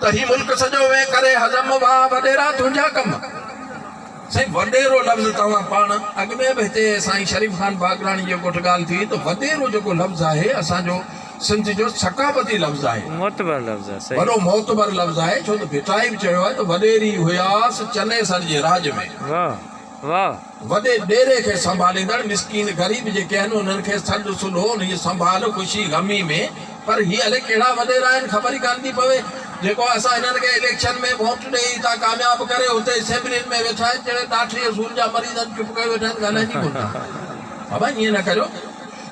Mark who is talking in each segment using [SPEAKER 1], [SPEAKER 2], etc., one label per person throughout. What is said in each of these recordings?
[SPEAKER 1] ته هي ملڪ سڄو وين ڪري هضم واهه وڏيرا تنهنجا ڪم. سائين وڏيرو لفظ توهان پاڻ اڳ ۾ به هتي سائين شريف خان باگراڻي جي ڳوٺ ڳالهه ٿي ته وڏيرو جيڪو لفظ آهي اسان جو سنڌ جو ثقافتي لفظ آهي.
[SPEAKER 2] معتبر لفظ آهي صحيح.
[SPEAKER 1] وڏو معتبر لفظ آهي ڇو ته ڀٽائي به چيو آهي ته وڏيري هياس چنيسر جي راڄ ۾.
[SPEAKER 2] واهه واهه.
[SPEAKER 1] وڏي ڏيري کي سنڀاليندڙ مسڪين غريب جيڪي آهن انهن کي سڏ سلهو انهن جي سنڀال خوشي غمي ۾ پر هي الائي ڪهڙا وڏيرا آهن خبر ئي ڪانه ٿي پوي جيڪو اسان هنن کي اليڪشن ۾ ووٽ ڏئي هتان ڪامياب ڪري هتي اسيمبلين ۾ ويٺا آهن جهڙي ڏاٺ جي سور جا مريض آهن چپ ڪيو ويٺا آهن ڳالهائين ئي ڪونه ٿا بابا ائين نه ڪريو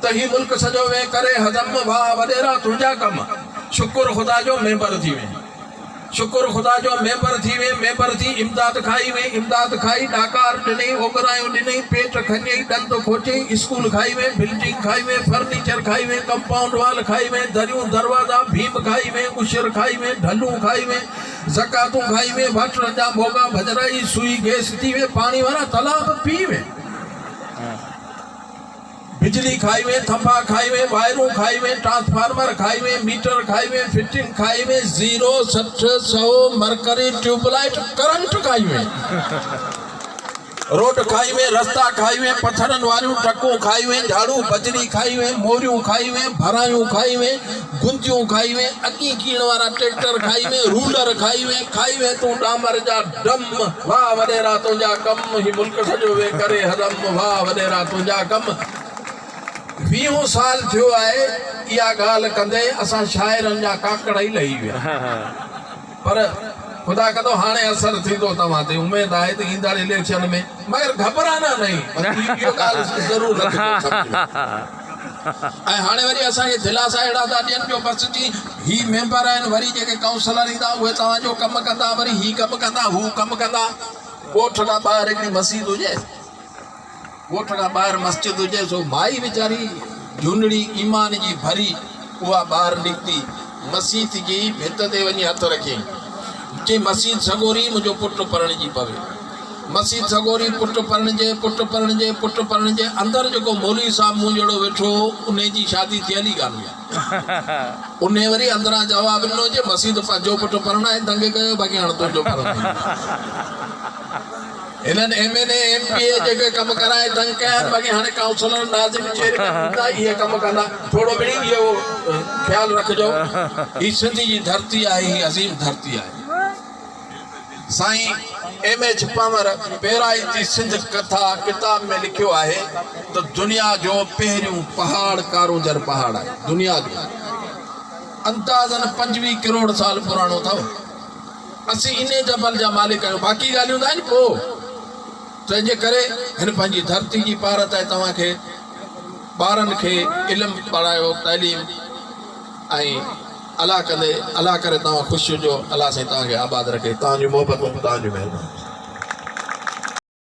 [SPEAKER 1] ته هي ملڪ سڄو وين ڪري هضم واهه وڏيرا تنهنجا ڪم شڪر خدا جو ميمبر ٿي وين. شڪر خدا جو ميمبر ٿي وين، ميمبر ٿي امداد کائي وين، امداد کائي ڏاڪار ڏنئي، اوڳرايون ڏنئي، پيٽ کنيئي، ڏند کوٽيئي، اسڪول کائي وين، بلڊنگ کائي وين، فرنيچر کائي وين، ڪمپائونڊ وال کائي وين، دريون دروازا، ڀيم کائي وين، عشر کائي وين، ڍلون کائي وين، زڪواتون کائي وين، واٽرن جا موڳا ڀڄرائي، سوئي گئس ٿي وين، پاڻي وارا تلاء به پي وين. بجلي کائي وين، ٿنڀا کائي وين، وائرون کائي وين، ٽرانسفارمر کائي وين، ميٽر کائي وين، فٽنگ کائي وين، زيرو، 60، سئو، مرڪري، ٽيوب لائيٽ، ڪرنٽ کائي وين، روڊ کائي وين، رستا کائي وين، پٿرن واريون ٽڪون کائي وين، جھاڙو بجري کائي وين، موريون کائي وين، ڀرايون کائي وين، گنديون کائي وين، اڳين ڪيڻ وارا ٽريڪٽر کائي وين، رولر کائي وين، کائي وين تون ڏامر جا ڊم، واهه وڏيرا تنهنجا ڪم، هي ملڪ سڄو وين ڪري هضم، واهه وڏيرا تنهنجا ڪم. ويهون سال ٿيو آهي اها ڳالهه ڪندي اسان شاعرن جا ڪاڪڙ ئي لهي ويا. پر خدا ڪندو هاڻي اثر ٿيندو توهان تي، اميد آهي ته ايندڙ اليڪشن ۾، مگر گهٻرانا نهين، بس اهو ڳالهه ضرور رکجو سمجهه ۾. ۽ هاڻي وري اسان کي دلاسا اهڙا ٿا ڏين جو بس جي هي ميمبر آهن وري جيڪي ڪائونسلر ايندا اهي توهان جو ڪم ڪندا وري هي ڪم ڪندا هو ڪم ڪندا. ڳوٺ کان ٻاهر هڪڙي مسيت هجي ڳوٺ کان ٻاهر مسجد هجي سو مائي ويچاري جهونڙي ايمان جي ڀري اها ٻاهر نڪتي مسيت جي ڀت تي وڃي هٿ رکيائين چي مسيت سڳوري منهنجو پٽ پرڻجي پوي. مسيت سڳوري پٽ پرڻجي، پٽ پرڻجي، پٽ پرڻجي، اندر جيڪو مولوي صاحب مون جهڙو ويٺو هو، انهي جي شادي ٿيل ئي ڪانه هئي. انهي وري اندران جواب ڏنو چي مسيت پنهنجو پٽ پرڻائي دنگ ڪيو، باقي هاڻ تنهنجو پرڻندو. هنن M N A, M P A جيڪي ڪم ڪرائي دنگ ڪيا آهن، باقي هاڻي ڪائونسلر، ناظم، چيئرمين ايندا اهي ڪم ڪندا. ٿورو مڙئي اهو خيال رکجو، هي سنڌ جي ڌرتي آهي، هي عظيم ڌرتي آهي. سائين ايم ايڇ پنهور پيرائتي سنڌ ڪٿا ڪتاب ۾ لکيو آهي ته دنيا جو پهريون پهاڙ ڪارونجهر پهاڙ آهي. دنيا جو اندازن 25 ڪروڙ سال پراڻو اٿو. اسين انهي جبل جا مالڪ آهيون. باقي ڳالهيون ته آهن پوء. تنهن جي ڪري هن پنهنجي ڌرتي جي پارت ۽ توهان کي ٻارن کي علم پڙهايو تعليم ۽ الله ڪندي الله ڪري توهان خوش هجو الله سائين توهان کي آباد رکي توهان جون محبتون توهان جون مهربانيون.